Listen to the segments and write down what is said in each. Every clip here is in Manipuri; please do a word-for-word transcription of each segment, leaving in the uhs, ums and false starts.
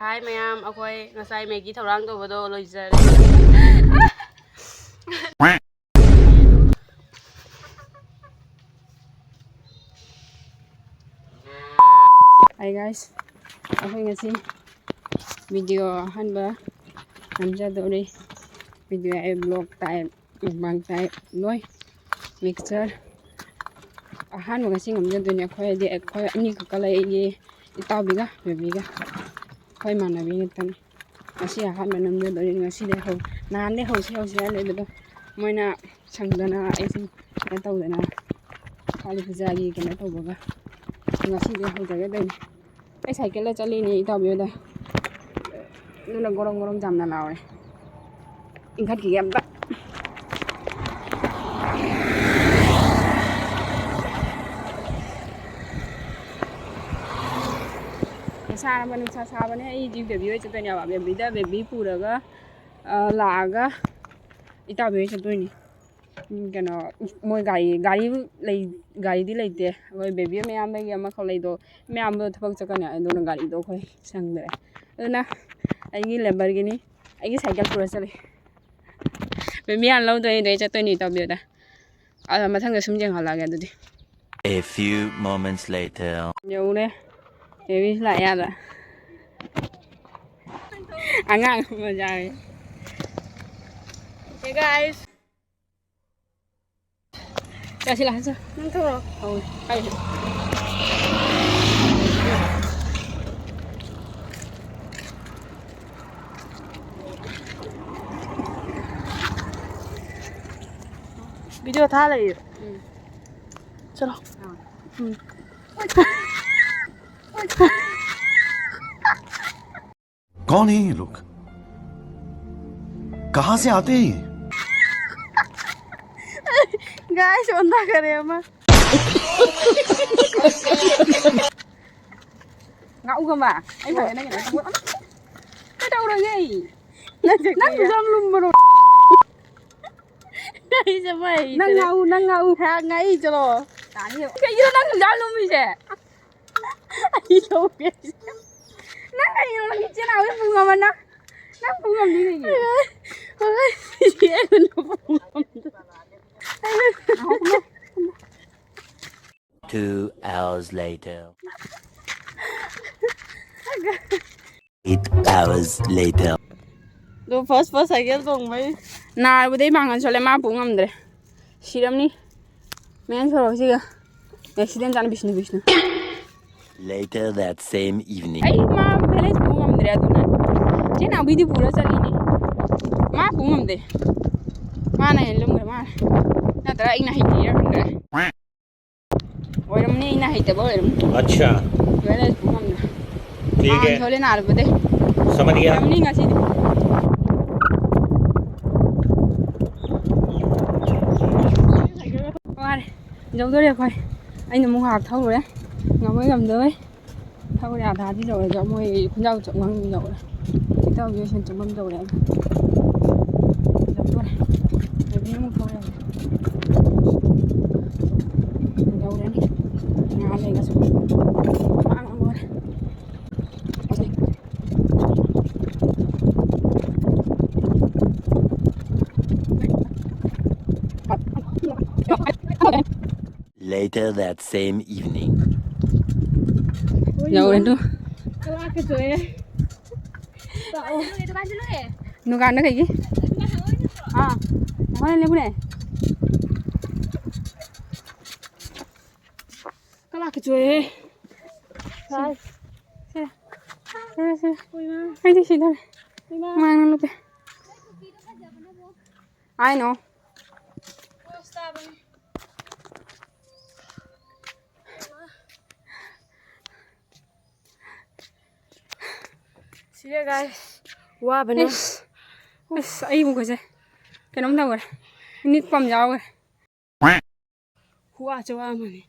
ꯍꯥꯏ ꯃꯌꯥꯝ, ꯑꯩꯈꯣꯏ ꯉꯁꯥꯏ ꯃꯦꯒꯤ ꯊꯧꯔꯥꯡ ꯇꯧꯕꯗꯣ ꯂꯣꯏꯖꯔꯦ꯫ Hi guys, ꯑꯩꯈꯣꯏ ꯉꯁꯤ video ꯑꯍꯥꯟꯕ ꯅꯝꯖꯗꯧꯔꯤ꯫ Video ꯍꯥꯏ, vlog type, mukbang type ꯂꯣꯏ mixture꯫ ꯑꯍꯥꯟꯕ ꯉꯁꯤ ꯅꯝꯖꯗꯣꯏꯅꯦ ꯑꯩꯈꯣꯏ, ꯍꯥꯏꯗꯤ ꯑꯩꯈꯣꯏ ꯑꯅꯤꯈꯛꯀ ꯂꯩ, ꯑꯩꯒꯤ ꯏꯇꯥꯎꯕꯤꯒ ꯕꯦꯕꯤꯒ꯫ ꯑꯩꯈꯣꯏ ꯏꯃꯥꯟꯅꯕꯤ ꯉꯥꯛꯇꯅꯤ꯫ ꯉꯁꯤ ꯑꯍꯥꯟꯕ ꯅꯝꯖꯗꯣꯏꯅꯤ꯫ ꯉꯁꯤꯗꯩ ꯍꯧ-, ꯅꯍꯥꯟꯗꯩ ꯍꯧꯁꯤ ꯍꯧꯁꯤ ꯍꯥꯏ ꯂꯩꯕꯗꯣ, ꯃꯣꯏꯅ ꯁꯪꯗꯅ, ꯑꯩꯁꯨ ꯀꯩꯅꯣ ꯇꯧꯗꯅ, ꯀꯥꯂꯤ ꯄꯨꯖꯥꯒꯤ ꯀꯩꯅꯣ ꯇꯧꯕꯒ꯫ ꯉꯁꯤꯗꯩ ꯍꯧꯖꯒꯗꯣꯏꯅꯤ꯫ ꯑꯩ ꯁꯥꯏꯀꯜꯗ ꯆꯠꯂꯤꯅꯤ ꯏꯇꯥꯎꯕꯤ ꯍꯣꯏꯗ꯫ ꯑꯗꯨꯅ ꯒꯣꯔꯣꯡ ꯒꯣꯔꯣꯡ ꯌꯥꯝꯅ ꯂꯥꯎꯔꯦ꯫ ꯏꯟꯈꯠꯈꯤꯒꯦ ꯑꯝꯇ꯫ ꯅꯨꯡꯁꯥ ꯁꯥꯔꯕ, ꯅꯨꯡꯁꯥ ꯁꯥꯕꯅꯦ꯫ ꯑꯩꯗꯤ ꯕꯦꯕꯤ ꯍꯣꯏ ꯆꯠꯇꯣꯏꯅꯦꯕ꯫ ꯕꯦꯕꯤꯗ, ꯕꯦꯕꯤ ꯄꯨꯔꯒ, ꯑ, ꯂꯥꯛꯑꯒ ꯏꯇꯥꯎꯕꯤ ꯍꯣꯏ ꯆꯠꯇꯣꯏꯅꯤ꯫ ꯎꯝ, ꯀꯩꯅꯣ, ꯃꯣꯏ ꯒꯥꯔꯤ, ꯒꯥꯔꯤ ꯂꯩ-, ꯒꯥꯔꯤꯗꯤ ꯂꯩꯇꯦ꯫ ꯑꯩꯈꯣꯏ ꯕꯦꯕꯤ ꯃꯌꯥꯝꯕꯒꯤ ꯑꯃꯈꯛ ꯂꯩꯗꯣ, ꯃꯌꯥꯝꯕꯗꯣ ꯊꯕꯛ ꯆꯠꯀꯅꯤ, ꯑꯗꯨꯅ ꯒꯥꯔꯤꯗꯣ ꯑꯩꯈꯣꯏ ꯁꯪꯗ꯭ꯔꯦ꯫ ꯑꯗꯨꯅ ꯑꯩꯒꯤ Lamborghini, ꯑꯩꯒꯤ ꯁꯥꯏꯀꯜ ꯄꯨꯔ ꯆꯠꯂꯤ꯫ ꯕꯦꯕꯤ ꯍꯥꯟꯅ ꯂꯧꯗꯣꯏꯅꯤ, ꯑꯗꯩ ꯆꯠꯇꯣꯏꯅꯤ ꯏꯇꯥꯎꯕꯤ ꯍꯣꯏꯗ꯫ ꯑꯗꯣ ꯃꯊꯪꯗ ꯁꯨꯝ ꯌꯦꯡꯍꯜꯂꯛꯑꯒꯦ ꯑꯗꯨꯗꯤ꯫ A few moments later. ꯌꯧꯔꯦ꯫ ꯕꯦꯕꯤꯁꯨ ꯂꯥꯛꯑꯦ ꯑꯥꯗ꯫ ꯑꯉꯥꯡ ꯑꯃ ꯌꯥꯎꯔꯦ꯫ Hey guys. ꯆꯠꯁꯤ ꯂꯥꯛꯑꯣ, ꯆꯠꯁꯤ꯫ ꯅꯪ ꯊꯧꯔꯣ꯫ ꯍꯧꯔꯦ꯫ ꯍꯥꯏꯁꯦ꯫ Video ꯊꯥ ꯂꯩꯌꯦ꯫ ꯎꯝ꯫ ꯆꯠꯂꯣ꯫ ꯑꯥ꯫ ꯎꯝ꯫ कौन है ये लोग? कहां से आते हैं ये? Guys, ꯑꯣꯟꯊꯈꯔꯦ ꯑꯃ꯫ ꯉꯥꯛꯎꯒꯃ꯫ ꯑꯩ ꯐꯖꯅ ꯀꯩꯅꯣ ꯇꯧ-, ꯀꯩꯗꯧꯔꯒꯦ? ꯅꯪ ꯆꯠꯀꯦ꯫ ꯅꯪ ꯌꯥ- ꯌꯥꯝ ꯂꯨꯝꯕꯔꯣ? ꯑꯩ ꯆꯠꯄ ꯍꯩꯇ꯭ꯔꯦ꯫ ꯅꯪ ꯉꯥꯛꯎ, ꯅꯪ ꯉꯥꯛꯎ꯫ ꯍꯥ, ꯉꯥꯛꯏ ꯆꯠꯂꯣ꯫ ꯇꯥꯅꯤ꯫ ꯀꯩꯒꯤꯅꯣ ꯅꯪ ꯌꯥꯝ ꯂꯨꯝꯃꯤꯁꯦ? ꯑꯩ ꯂꯧꯒꯦ꯫ ꯅꯪ ꯀꯩꯒꯤꯅꯣ ꯅꯪꯒꯤ ꯅꯪ ꯄꯨ ꯉꯝꯃ ꯅꯪ? ꯅꯪ ꯄꯨ ꯉꯝꯗꯤ ꯀꯩꯒꯤ? ꯑꯩ ꯄꯨ ꯉꯝꯗꯦ꯫ Two hours later. Eight hours later. ꯑꯗꯣ first first cycle ꯇꯣꯡꯕꯩ ꯅꯥꯔꯨꯕꯗꯩ ꯃꯥꯡꯍꯟ ꯁꯣꯜꯂꯦ, ꯃꯥ ꯄꯨ ꯉꯝꯗ꯭ꯔꯦ꯫ ꯁꯤꯔꯝꯅꯤ꯫ ꯃꯌꯥꯝ ꯁꯣꯔꯣꯛꯁꯤꯒ꯫ Accident ꯆꯥꯅ Bishnu, Bishnu. Later that same evening. ꯑꯩ ꯃꯥ balance ꯄꯨ ꯉꯝꯗ꯭ꯔꯦ ꯑꯗꯨꯅ꯫ ꯆꯦ ꯅꯥꯎꯕꯤꯗꯤ ꯄꯨꯔ ꯆꯠꯂꯤꯅꯦ꯫ ꯃꯥ ꯄꯨ ꯉꯝꯗꯦ꯫ ꯃꯥꯅ ꯍꯦꯟꯅ ꯂꯨꯝꯈ꯭ꯔꯦ ꯃꯥꯅ꯫ ꯅꯠꯇ꯭ꯔꯒ ꯑꯩꯅ ꯍꯩꯅꯤꯔ ꯈꯪꯗ꯭ꯔꯦ꯫ ꯑꯣꯏꯔꯝꯅꯤ, ꯑꯩꯅ ꯍꯩꯇꯕ ꯑꯣꯏꯔꯝꯅꯤ꯫ अच्छा। Balance ꯄꯨ ꯉꯝꯗ꯭ꯔꯦ꯫ ठीक है। ꯃꯥ ꯁꯣꯜꯂꯦ ꯅꯥꯔꯨꯕꯗꯩ꯫ समझ गया। ꯑꯣꯏꯔꯝꯅꯤ ꯉꯁꯤꯗꯤ꯫ ꯋꯥꯔꯦ꯫ ꯌꯧꯗꯣꯔꯦ ꯑꯩꯈꯣꯏ꯫ ꯑꯩꯅ ꯑꯃꯨꯛ ꯉꯥꯏꯍꯥꯛ ꯊꯧꯔꯨꯔꯦ꯫ ꯉꯝꯃꯣꯏ ꯉꯝꯗꯕꯩ꯫ ꯊꯧꯔꯦ ꯑꯥꯗꯥꯗꯤ ꯌꯧꯔꯦ꯫ ꯑꯗꯣ ꯃꯣꯏ ꯈꯨꯟꯖꯥꯎ ꯆꯠꯐꯝ ꯌꯧꯔꯦ꯫ ꯏꯇꯥꯎꯕꯤ ꯍꯣꯏ ꯁꯦꯟ ꯆꯠꯐꯝ ꯌꯧꯔꯦ꯫ ꯌꯧꯗꯣꯔꯦ꯫ ꯑꯗꯒꯤ ꯑꯃꯨꯛ ꯊꯧꯔꯦ꯫ ꯌꯧꯔꯅꯤ꯫ ꯉꯥꯏꯍꯥꯛ ꯂꯩꯔꯒꯁꯨ꯫ ꯋꯥ ꯉꯝꯃꯣꯏ꯫ Later that same evening. ꯌꯧꯔꯦ ꯑꯗꯨ꯫ ꯀꯂꯥꯛꯀ ꯆꯣꯏꯔꯦ꯫ ꯂꯥꯛꯑꯣ꯫ ꯗꯨꯀꯥꯟꯗ ꯀꯩꯒꯤ? ꯑꯥ, ꯍꯣꯔꯦꯟ ꯂꯦꯞꯄꯨꯅꯦ꯫ ꯀꯂꯥꯛꯀ ꯆꯣꯏꯔꯦ꯫ ꯁꯦ, ꯁꯦ, ꯁꯦ꯫ ꯑꯩꯗꯤ ꯁꯤꯗ ꯂꯩ꯫ ꯃꯥꯡꯅ ꯂꯨꯞꯄꯦ꯫ I know. ꯁꯤꯔꯦ guys꯫ ꯋꯥꯕꯅ꯫ ꯏꯁ, ꯏꯁ, ꯑꯩ ꯎꯕꯁꯦ ꯀꯩꯅꯣꯝ ꯇꯧꯈ꯭ꯔꯦ꯫ ꯅꯤꯛꯄ ꯑꯃ ꯌꯥꯎꯈ꯭ꯔꯦ꯫ ꯈꯨꯋꯥꯁꯦ ꯋꯥ ꯑꯃꯅꯤ꯫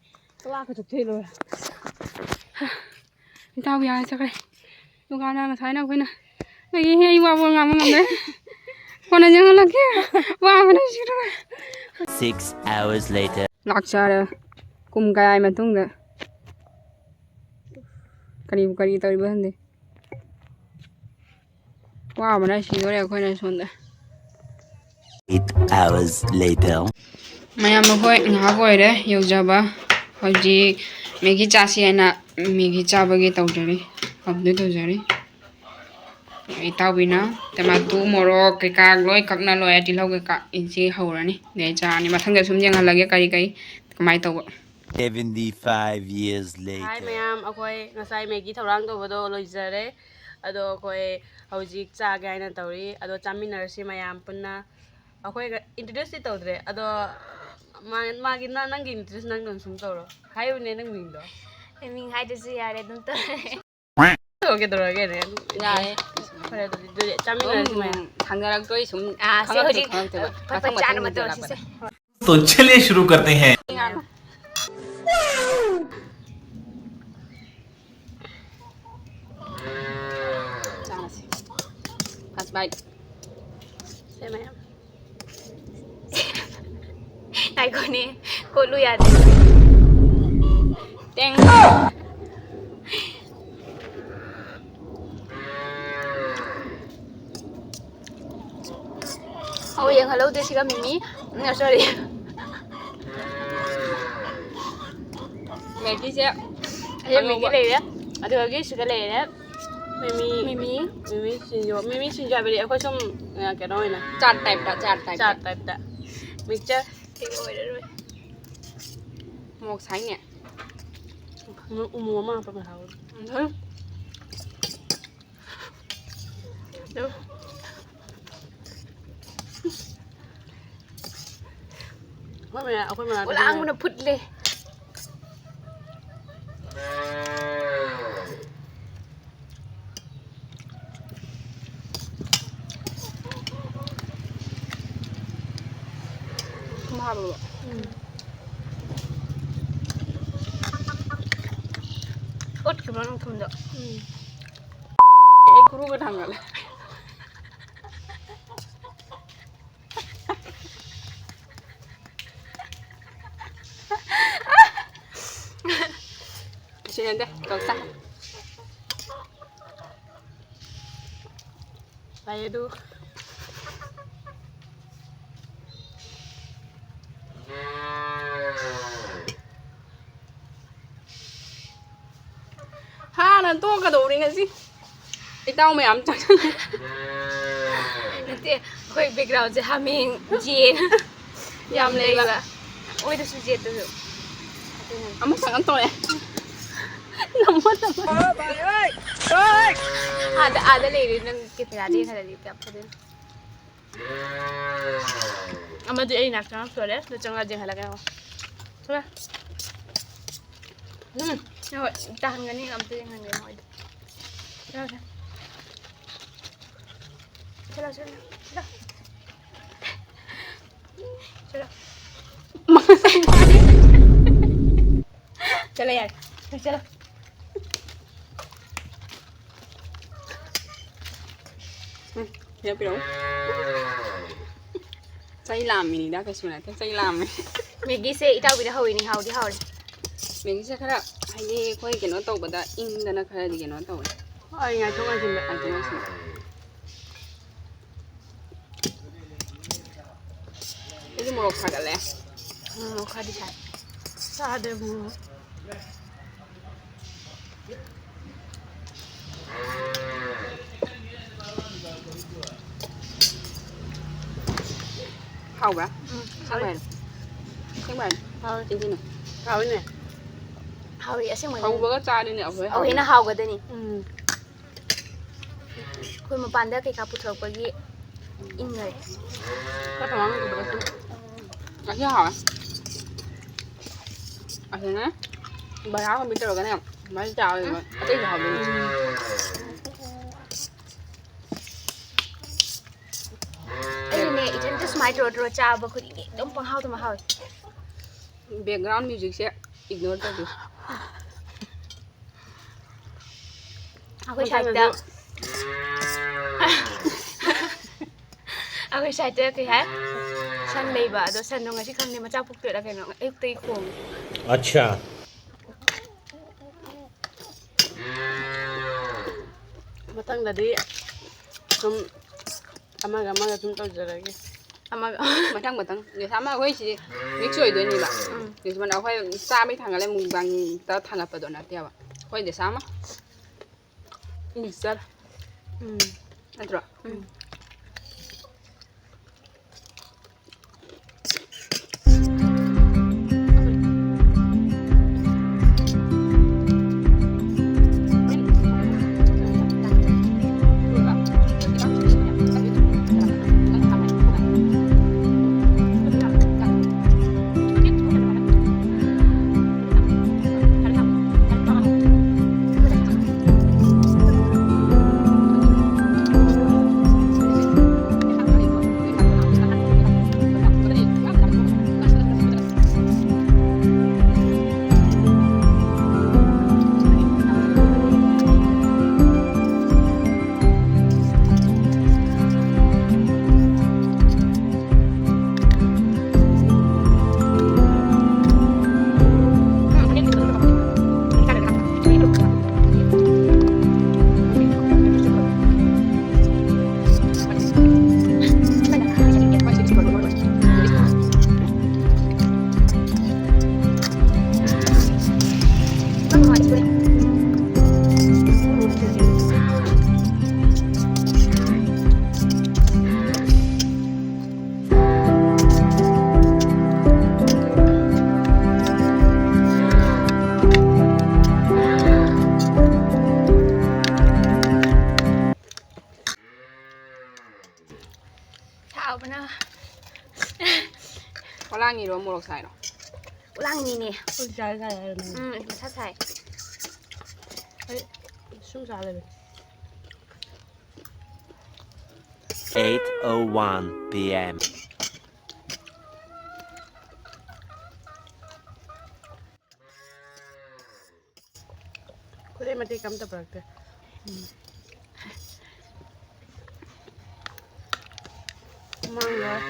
ꯀꯂꯥꯛꯀ ꯆꯨꯞꯊꯣꯛꯑꯦ ꯂꯣꯏꯔꯦ꯫ ꯏꯇꯥꯎ ꯌꯥꯔꯦ ꯆꯠꯈ꯭ꯔꯦ꯫ ꯗꯨꯀꯥꯟꯗ ꯉꯁꯥꯏꯅ ꯑꯩꯈꯣꯏꯅ, ꯑꯩ, ꯑꯩ ꯋꯥꯕ ꯉꯥꯡꯕ ꯉꯝꯗ꯭ꯔꯦ꯫ ꯀꯣꯟꯅ ꯌꯦꯡꯍꯜꯂꯛꯀꯦ꯫ ꯋꯥꯕꯅ ꯁꯤꯗꯣꯔꯦ꯫ Six hours later. ꯂꯥꯛꯆꯔꯦ꯫ ꯀꯨꯝ ꯀꯌꯥꯒꯤ ꯃꯇꯨꯡꯗ꯫ ꯀꯔꯤꯕꯨ ꯀꯔꯤ ꯇꯧꯔꯤꯕ ꯈꯪꯗꯦ꯫ ꯋꯥꯕꯅ ꯁꯤꯗꯣꯔꯦ ꯑꯩꯈꯣꯏꯅ ꯁꯣꯝꯗ꯫ Eight hours later. ꯃꯌꯥꯝ, ꯑꯩꯈꯣꯏ ꯉꯥꯏꯍꯥꯛ ꯑꯣꯏꯔꯦ ꯌꯧꯖꯕ꯫ ꯍꯧꯖꯤꯛ ꯃꯦꯒꯤ ꯆꯥꯁꯤ ꯍꯥꯏꯅ ꯃꯦꯒꯤ ꯆꯥꯕꯒꯤ ꯇꯧꯖꯔꯤ꯫ ꯍꯧꯗꯤ ꯇꯧꯖꯔꯤ꯫ ꯏꯇꯥꯎꯕꯤꯅ ꯇꯃꯥꯇꯨ, ꯃꯣꯔꯣꯛ ꯀꯩꯀꯥ ꯂꯣꯏ ꯀꯛꯅ ꯂꯣꯏꯔꯦ꯫ ꯇꯤꯜꯍꯧ ꯀꯩꯀꯥ ꯏꯟꯁꯤ ꯍꯧꯔꯅꯤ꯫ ꯑꯗꯩ ꯆꯥꯔꯅꯤ꯫ ꯃꯊꯪꯗ ꯁꯨꯝ ꯌꯦꯡꯍꯜꯂꯒꯦ ꯀꯔꯤ ꯀꯔꯤ ꯀꯃꯥꯏꯅ ꯇꯧꯕ꯫ Seventy-five years later. ꯍꯥꯏ ꯃꯌꯥꯝ, ꯑꯩꯈꯣꯏ ꯉꯁꯥꯏ ꯃꯦꯒꯤ ꯊꯧꯔꯥꯡ ꯇꯧꯕꯗꯣ ꯂꯣꯏꯖꯔꯦ꯫ ꯑꯗꯣ ꯑꯩꯈꯣꯏ ꯍꯧꯖꯤꯛ ꯆꯥꯒꯦ ꯍꯥꯏꯅ ꯇꯧꯔꯤ꯫ ꯑꯗꯣ ꯆꯥꯃꯤꯟꯅꯔꯁꯤ ꯃꯌꯥꯝ ꯄꯨꯟꯅ꯫ ꯑꯩꯈꯣꯏꯒ introduce ꯇꯤ ꯇꯧꯗ꯭ꯔꯦ꯫ ꯑꯗꯣ ꯃꯥ-, ꯃꯥꯒꯤ ꯅ-, ꯅꯪꯒꯤ introduce ꯅꯪꯅ ꯁꯨꯝ ꯇꯧꯔꯣ꯫ ꯍꯥꯏꯌꯨꯅꯦ ꯅꯪ ꯃꯤꯡꯗꯣ꯫ ꯑꯩ ꯃꯤꯡ ꯍꯥꯏꯗ꯭ꯔꯁꯨ ꯌꯥꯔꯦ ꯑꯗꯨꯝ ꯇꯧꯔꯦ꯫ ꯀꯩꯗꯧꯔꯒꯦꯅꯦ? ꯌꯥꯔꯦ꯫ ꯐꯔꯦ ꯑꯗꯨꯗꯤ, ꯑꯗꯨꯗꯤ ꯆꯥꯃꯤꯟꯅꯔꯁꯤ ꯑꯗꯨꯝ ꯃꯌꯥꯝ꯫ ꯊꯥꯡꯅꯔꯛꯇꯣꯏ ꯁꯨꯝ ꯑꯥ, ꯁꯤ ꯈꯪꯉꯛꯇꯣꯏ ꯍꯧꯖꯤꯛ ꯈꯪꯉꯛꯇꯣꯏꯕ꯫ ꯐꯠ ꯐꯠ ꯃꯊꯪ ꯆꯥꯅꯕ ꯃꯊꯪ ꯇꯧꯔꯁꯤꯁꯦ꯫ ꯌꯦꯜꯂꯛꯄꯗ꯫ तो चलिए शुरू करते हैं। ꯆꯥꯔꯁꯤ꯫ First bite꯫ ꯁꯦ ꯃꯌꯥꯝ꯫ ꯉꯥꯏꯈꯣꯅꯦ, ꯀꯣꯠꯂꯨ ꯌꯥꯗꯦ꯫ ꯇꯦꯡ꯫ ꯑꯧ, ꯌꯦꯡꯍꯜꯍꯧꯗꯦ ꯁꯤꯒ ꯃꯤꯃꯤ꯫ ꯎꯝ, sorry꯫ ꯃꯦꯒꯤꯁꯦ ꯑꯁꯤ ꯃꯦꯒꯤ ꯑꯉꯧꯕ꯫ ꯂꯩꯔꯦ꯫ ꯑꯗꯨꯗꯒꯤ ꯁꯤꯗ ꯂꯩꯔꯦ꯫ ꯃꯤꯃꯤ꯫ ꯃꯤꯃꯤ꯫ ꯃꯤꯃꯤ ꯁꯤꯡꯖꯨ꯫ ꯃꯤꯃꯤ ꯁꯤꯡꯖꯨ ꯍꯥꯏꯕꯗꯤ ꯑꯩꯈꯣꯏ ꯁꯨꯝ, ꯑ, ꯀꯩꯅꯣ ꯑꯣꯏꯅ꯫ ꯆꯥꯠ type ꯇ, ꯆꯥꯠ type ꯇ꯫ ꯆꯥꯠ type ꯇ꯫ Mixture꯫ ꯁꯤ ꯑꯣꯏꯔꯔꯣꯏ꯫ ꯃꯣꯔꯣꯛ ꯁꯥꯏꯅꯦ꯫ ꯎ ꯃꯣꯔꯣꯛ ꯑꯃ ꯍꯥꯞꯄꯒ ꯍꯥꯎꯋꯦ꯫ ꯎꯝ꯫ ꯑꯩꯈꯣꯏ ꯃꯌꯥ-, ꯑꯩꯈꯣꯏ ꯃꯅꯥꯛꯇ ꯑꯣ, ꯂꯥꯡꯕꯅ ꯐꯨꯠꯂꯦ꯫ ꯊꯨꯝ ꯍꯥꯞꯄꯕ? ꯎꯝ꯫ ꯑꯣꯠꯈꯤꯕ꯭ꯔꯣ ꯅꯪ ꯊꯨꯝꯗꯣ? ꯎꯝ꯫ ꯑꯩ ꯈꯨꯔꯨꯒ ꯊꯥꯡꯒꯠꯂꯦ꯫ ꯁꯤꯅꯗꯦ, ꯀꯧꯁꯥ꯫ ꯂꯥꯛꯑꯦ ꯑꯗꯨ꯫ ꯍꯥꯟꯅ ꯇꯣꯛꯀꯗꯧꯔꯦ ꯉꯁꯤ꯫ ꯏꯇꯥꯎ ꯃꯌꯥꯝ ꯆꯪꯁꯜꯂꯦ꯫ ꯅꯠꯇꯦ, ꯑꯩꯈꯣꯏ background ꯁꯦ ꯍꯥꯃꯦꯡ, ꯌꯦꯟ ꯌꯥꯝ ꯂꯩꯕ꯫ ꯂꯩꯕ꯫ ꯑꯣꯏꯗꯁꯨ ꯌꯦꯠꯇꯁꯨ꯫ ꯑꯗꯨꯅꯅꯦ꯫ ꯑꯃ ꯁꯪꯉ ꯇꯣꯛꯑꯦ꯫ ꯅꯝꯃꯣ, ꯅꯝꯃꯣ꯫ ꯑꯥꯗ, ꯑꯥꯗ ꯂꯩꯔꯦ ꯅꯪ camera ꯗ ꯌꯦꯡꯍꯜꯂꯗꯤ ꯀꯌꯥꯝ ꯐꯗꯣꯏꯅꯣ꯫ ꯑꯃꯗꯤ ꯑꯩ ꯅꯥꯛꯇ ꯉꯥꯛ ꯁꯣꯜꯂꯦ, ꯑꯗꯨ ꯆꯪꯉꯛꯑꯗꯤ ꯌꯦꯡꯍꯜꯂꯛꯀꯦ ꯉꯥꯏꯈꯣ꯫ ꯊꯣꯛꯂꯛꯑꯦ꯫ ꯎꯝ, ꯍꯣꯏ, ꯇꯥꯍꯟꯒꯅꯤ, ꯑꯝꯇ ꯌꯦꯡꯍꯟꯒꯦ ꯃꯣꯏꯗ꯫ ꯆꯠꯂꯣꯁꯦ꯫ ꯆꯠꯂꯣ, ꯆꯠꯂꯣ, ꯆꯠꯂꯣ꯫ ꯆꯠꯂꯣ꯫ ꯆꯠꯂꯣ ꯌꯥꯔꯦ꯫ ꯆꯠꯂꯣ꯫ ꯎꯝ, ꯁꯤꯗ ꯄꯤꯔꯛꯎ꯫ ꯆꯩ ꯂꯥꯝꯃꯤꯅꯤꯗ, ꯀꯩꯁꯨ ꯅꯠꯇꯦ, ꯆꯩ ꯂꯥꯝꯃꯤ꯫ ꯃꯦꯒꯤꯁꯦ ꯏꯇꯥꯎꯕꯤꯅ ꯍꯧꯔꯤꯅꯤ, ꯍꯥꯎꯗꯤ ꯍꯥꯎꯔꯦ꯫ ꯃꯦꯒꯤꯁꯦ ꯈꯔ, ꯍꯥꯏꯗꯤ, ꯑꯩꯈꯣꯏ ꯀꯩꯅꯣ ꯇꯧꯕꯗ ꯏꯪꯗꯅ ꯈꯔꯗꯤ ꯀꯩꯅꯣ ꯇꯧꯋꯦ꯫ ꯍꯣꯏ, ꯉꯥꯏꯊꯣꯛ ꯉꯥꯏꯁꯤꯟꯗ꯫ ꯉꯥꯏꯊꯣꯛ ꯉꯥꯏꯁꯤꯟꯗ꯫ ꯑꯩꯗꯤ ꯃꯣꯔꯣꯛ ꯁꯥꯒꯠꯂꯦ꯫ ꯎꯝ, ꯃꯣꯔꯣꯛ ꯈꯔꯗꯤ ꯁꯥꯏ꯫ ꯆꯥꯗꯦ ꯃꯣꯔꯣꯛ꯫ ꯍꯥꯎꯕ꯭ꯔꯥ? ꯎꯝ, ꯍꯥꯎꯋꯦ꯫ ꯑꯁꯦꯡꯕ ꯍꯥꯏꯔꯣ? ꯑꯁꯦꯡꯕ ꯍꯥꯏꯔꯣ? ꯍꯥꯎꯋꯦ꯫ ꯆꯤꯟꯊꯤꯅꯨ꯫ ꯍꯥꯎꯋꯤꯅꯦ꯫ ꯍꯥꯎꯋꯦ, ꯑꯁꯦꯡꯕꯩꯅꯦ꯫ ꯍꯧꯕꯒ ꯆꯥꯔꯗꯤꯅꯦ ꯑꯩꯈꯣꯏ ꯑꯩꯈꯣꯏ ꯍꯦꯟꯅ ꯍꯥꯎꯕꯅꯦ꯫ ꯍꯥꯎꯒꯗꯣꯏꯅꯤ꯫ ꯎꯝ꯫ ꯑꯩꯈꯣꯏ ꯃꯄꯥꯟꯗ ꯀꯩꯀꯥ ꯄꯨꯊꯣꯔꯛꯄꯒꯤ ꯏꯪꯈꯔꯦ꯫ ꯆꯥꯛ ꯀꯃꯥꯏꯅ ꯇꯧꯕꯗꯁꯨ ꯑꯁꯤ ꯍꯥꯎꯋꯦ꯫ ꯑꯁꯤꯅ ꯕꯔꯥꯒꯨꯝꯕ ꯇꯧꯔꯒꯅꯦ, ꯑꯗꯨꯃꯥꯏꯅ ꯆꯥꯕꯗꯤ ꯑꯇꯩꯁꯨ ꯍꯥꯎꯗꯣꯏꯅꯤ꯫ ꯑꯩꯅꯅꯦ, ꯏꯊꯟꯇ ꯁꯨꯃꯥꯏꯅ ꯇꯧꯔ ꯇꯧꯔ ꯆꯥꯕ ꯈꯨꯗꯤꯡꯒꯤ ꯑꯗꯨꯝ ꯄꯪꯍꯥꯎꯗ ꯃꯍꯥꯎꯋꯦ꯫ Background music ꯁꯦ ignore ꯇꯧꯕꯤꯌꯨ꯫ ꯑꯩꯈꯣꯏ ꯁꯥꯏꯠꯇ ꯃꯊꯪꯗꯁꯨ ꯑꯩꯈꯣꯏ ꯁꯥꯏꯠꯇ ꯀꯩ ꯍꯥꯏ? ꯁꯟ ꯂꯩꯕ꯫ ꯑꯗꯣ ꯁꯟꯗꯣ ꯉꯁꯤ ꯈꯪꯗꯦ ꯃꯆꯥ ꯄꯣꯛꯇꯣꯏꯔꯥ ꯀꯩꯅꯣ ꯑꯌꯨꯛꯇꯒꯤ ꯈꯣꯡꯉꯦ꯫ ꯑꯠꯁꯥ꯫ ꯃꯊꯪꯗꯗꯤ ꯁꯨꯝ ꯑꯃꯒ ꯑꯃꯒ ꯑꯗꯨꯝ ꯇꯧꯖꯔꯒꯦ꯫ ꯑꯃꯒ ꯃꯊꯪ ꯃꯊꯪ ꯅꯦꯁꯥꯃ ꯑꯩꯈꯣꯏꯁꯤ ꯃꯤꯛꯁ ꯑꯣꯏꯗꯣꯏꯅꯤꯕ꯫ ꯎꯝ꯫ ꯅꯦꯁꯥꯃ ꯑꯩꯈꯣꯏ ꯆꯥꯕꯩ ꯊꯥꯡꯒꯠꯂꯦ, ꯃꯨꯛꯕꯥꯡꯗ ꯊꯥꯡꯒꯠꯄꯗꯣ ꯅꯠꯇꯦꯕ꯫ ꯑꯩꯈꯣꯏ ꯅꯦꯁꯥꯃ ꯃꯤꯛꯁꯆꯔ꯫ ꯎꯝ꯫ ꯅꯠꯇ꯭ꯔꯣ? ꯎꯝ꯫ ꯍꯥꯎꯕꯅ꯫ ꯄꯣꯂꯥꯡꯉꯤꯔꯣ, ꯃꯣꯔꯣꯛ ꯁꯥꯏꯔꯣ? ꯄꯣꯂꯥꯡꯉꯤꯅꯦ꯫ ꯑꯩꯈꯣꯏ ꯆꯥꯔ ꯆꯥꯔ ꯍꯥꯏꯔꯕꯅꯦ꯫ ꯎꯝ, ꯃꯁꯥ ꯁꯥꯏ꯫ ꯑꯩ ꯁꯨꯝ ꯆꯥ ꯂꯩꯕꯅꯦ꯫ Eight oh one P M. ꯈꯨꯗꯩ ꯃꯇꯦꯛ ꯑꯝꯇ ꯄꯨꯔꯛꯇꯦ꯫ ꯎꯝ꯫ ꯍꯨꯃꯥꯡ ꯂꯣꯏ꯫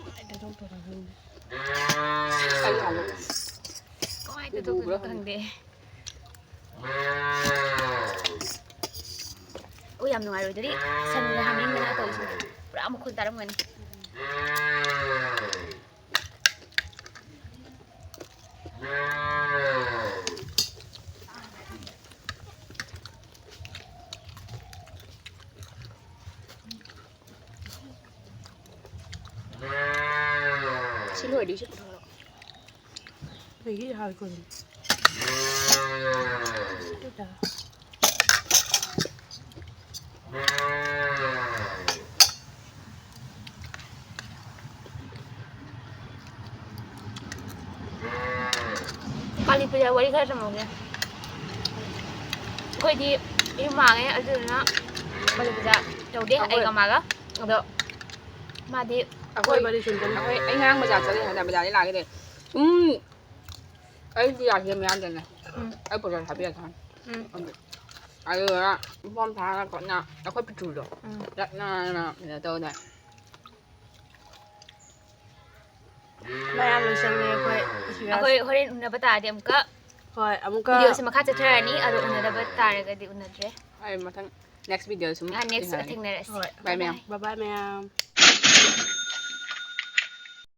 ꯀꯃꯥꯏ ꯇꯩꯊꯣꯛꯇꯣꯏꯅꯣ ꯈꯪꯗꯦ꯫ ꯀꯃꯥꯏ ꯇꯩꯊꯣꯛꯇꯣꯏꯅꯣ ꯈꯪꯗꯦ꯫ ꯌꯥꯝ ꯅꯨꯡꯉꯥꯏꯔꯣꯏꯗꯣꯔꯤ꯫ ꯁꯟꯒ ꯍꯥꯃꯦꯡꯒꯅ ꯇꯧꯔꯤꯁꯤꯡꯁꯦ ꯄꯨꯔꯥ ꯃꯈꯣꯜ ꯇꯥꯔꯝꯒꯅꯤ꯫ ꯁꯤ ꯂꯣꯏꯔꯗꯤ ꯁꯤ ꯄꯨꯊꯣꯔꯛꯑꯣ꯫ ꯑꯩꯒꯤ ꯍꯥꯏꯈꯣꯅꯦ꯫ ꯀꯥꯂꯤ ꯄꯨꯖꯥ ꯋꯥꯔꯤ ꯈꯔ ꯇꯝꯃꯧꯒꯦ꯫ ꯑꯩꯈꯣꯏꯗꯤ ꯌꯨꯝ ꯃꯥꯡꯉꯦ, ꯑꯗꯨꯗꯨꯅ ꯀꯥꯂꯤ ꯄꯨꯖꯥ ꯇꯧꯗꯦ ꯑꯩꯈꯣꯏ ꯑꯩꯒ ꯃꯥꯒ꯫ ꯑꯗꯣ ꯃꯥꯗꯤ ꯑꯩꯈꯣꯏ ꯃꯔꯤ ꯁꯨꯝ ꯆꯠꯂꯦ꯫ ꯑꯩꯈꯣꯏ, ꯑꯩ ꯉꯔꯥꯡ ꯕꯖꯥꯔ ꯆꯠꯂꯦ ꯍꯥꯏꯅ ꯕꯖꯥꯔꯗꯩ ꯂꯥꯛꯑꯒꯦ ꯇꯧꯔꯦ꯫ ꯎꯝ꯫ ꯑꯩꯗꯤ ꯌꯥꯈꯤ ꯃꯌꯥꯝꯗꯅꯦ꯫ ꯎꯝ꯫ ꯑꯩ ꯄꯩꯁꯥ ꯊꯥꯕꯤꯔꯛꯀꯦ꯫ ꯎꯝ꯫ ꯑꯗꯨꯗꯨꯅ ꯐꯣꯝ ꯊꯥꯔꯒ ꯈꯣꯠꯅ ꯑꯩꯈꯣꯏ ꯄꯤꯇ꯭ꯔꯨꯗꯣ ꯎꯝ꯫ ꯂꯛꯅꯅ ꯀꯩꯅꯣ ꯇꯧꯗꯥꯏ꯫ ꯃꯌꯥꯝ ꯂꯣꯏꯁꯜꯂꯦ ꯑꯩꯈꯣꯏ ꯁꯤꯔꯥꯖ꯫ ꯑꯩꯈꯣꯏ ꯍꯣꯔꯦꯟ ꯎꯅꯕ ꯇꯥꯔꯗꯤ ꯑꯃꯨꯛꯀ ꯍꯣꯏ, ꯑꯃꯨꯛꯀ ꯚꯤꯗꯤꯑꯣꯁꯦ ꯃꯈꯥ ꯆꯠꯊꯔꯛꯑꯅꯤ, ꯑꯗꯣ ꯎꯅꯗꯕ ꯇꯥꯔꯒꯗꯤ ꯎꯅꯗ꯭ꯔꯦ꯫ ꯑꯩ ꯃꯊꯪ next videoꯗ ꯁꯨꯝ ꯑꯥ, next ꯊꯦꯡꯅꯔꯁꯤ꯫ ꯊꯦꯡꯅꯔꯁꯤ꯫ ꯍꯣꯏ꯫ Bye, ꯃꯌꯥꯝ꯫ Bye bye, ꯃꯌꯥꯝ꯫